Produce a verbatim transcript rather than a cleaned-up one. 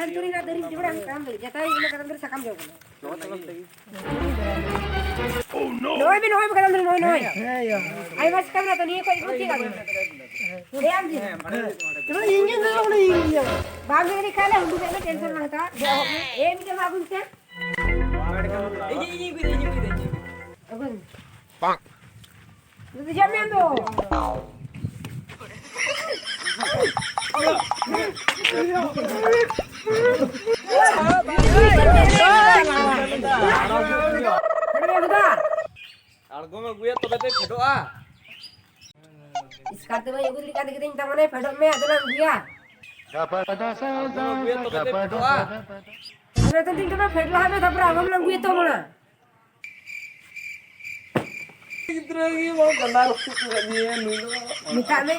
ᱛᱩᱨᱤ ᱨᱮᱱᱟᱜ ᱫᱟᱨᱮ ᱡᱚᱲᱟ ᱠᱟᱱ ᱫᱚ, ᱡᱟᱛᱟᱭ ᱤᱱᱟᱹ ᱠᱟᱨᱚᱱ ᱫᱚ ᱥᱟᱠᱟᱢ ᱡᱚ ᱠᱟᱱᱟ᱾ ᱱᱚᱜᱼᱚᱭ ᱵᱤᱱ, ᱱᱚᱜᱼᱚᱭ ᱵᱤᱱ ᱠᱟᱨᱚᱱ ᱫᱚ, ᱱᱚᱜᱼᱚᱭ, ᱱᱚᱜᱼᱚᱭ᱾ ᱦᱮᱸ, ᱭᱟ᱾ ᱟᱭᱢᱟ ᱥᱟᱠᱟᱢ ᱨᱮ ᱛᱚ ᱱᱤᱭᱟᱹ ᱠᱚ ᱤᱫᱤ ᱴᱷᱤᱠ ᱟᱹᱜᱩᱭ ᱢᱮ᱾ ᱦᱮᱸ, ᱟᱢ ᱜᱮ᱾ ᱱᱚᱜᱼᱚᱭ ᱤᱧ ᱜᱮ, ᱱᱚᱜᱼᱚᱭ ᱤᱧ ᱜᱮ᱾ ᱵᱟᱝ ᱜᱮ ᱠᱷᱟᱱ ᱞᱮ ᱦᱩᱰᱩ ᱞᱮ ᱴᱮᱱᱥᱚᱱ ᱵᱟᱝ ᱦᱟᱛᱟᱣᱟ᱾ ᱫᱮ ᱮᱦᱚᱵ ᱢᱮ᱾ ᱮ ᱢᱤᱫᱴᱮᱱ ᱢᱟ ᱟᱹᱜᱩᱭ ᱥᱮ᱾ ᱤᱧ, ᱤᱧ, ᱤᱧ, ᱤᱧ, ᱤᱧ, ᱤᱧ᱾ ᱟᱹᱜᱩᱭ ᱢᱮ᱾ ᱫᱩᱫᱩ ᱡᱚᱢ ᱢᱮ ᱟᱢ ᱫᱚ᱾ ᱟᱬᱜᱚᱢ ᱟᱹᱜᱩᱭᱟ ᱛᱚᱵᱮ ᱯᱮ ᱯᱷᱮᱰᱚᱜᱼᱟ᱾ ᱤᱥᱠᱟᱨ ᱛᱮ ᱵᱟᱹᱧ ᱟᱹᱜᱩ ᱫᱟᱲᱮ ᱠᱟᱫ ᱜᱤᱫᱟᱹᱧ ᱛᱟᱨ ᱢᱟᱱᱮ ᱯᱷᱮᱰᱚᱜ ᱢᱮ, ᱟᱫᱚ ᱞᱟᱝ ᱟᱹᱜᱩᱭᱟ᱾ ᱟᱬᱜᱚᱢ ᱟᱹᱜᱩᱭᱟ ᱛᱚᱵᱮ ᱯᱮ ᱯᱷᱮᱰᱚᱜᱼᱟ᱾ ᱟᱫᱚ ᱱᱤᱛᱚᱜ ᱫᱤᱱ ᱛᱚᱵᱮ ᱯᱷᱮᱰ ᱞᱟᱦᱟ ᱢᱮ, ᱛᱟᱨᱯᱚᱨᱮ ᱟᱬᱜᱚᱢ ᱞᱟᱝ ᱟᱹᱜᱩᱭᱟ ᱛᱚ ᱢᱟᱲᱟᱝ᱾ ᱜᱤᱫᱽᱨᱟᱹ ᱜᱮ ᱵᱟᱝ ᱜᱟᱸᱰᱟ ᱨᱟᱹᱯᱩᱫ ᱠᱟᱫ ᱢᱮᱭᱟ ᱱᱩᱭ ᱫᱚ᱾ ᱢᱮᱛᱟᱜ ᱢᱮ᱾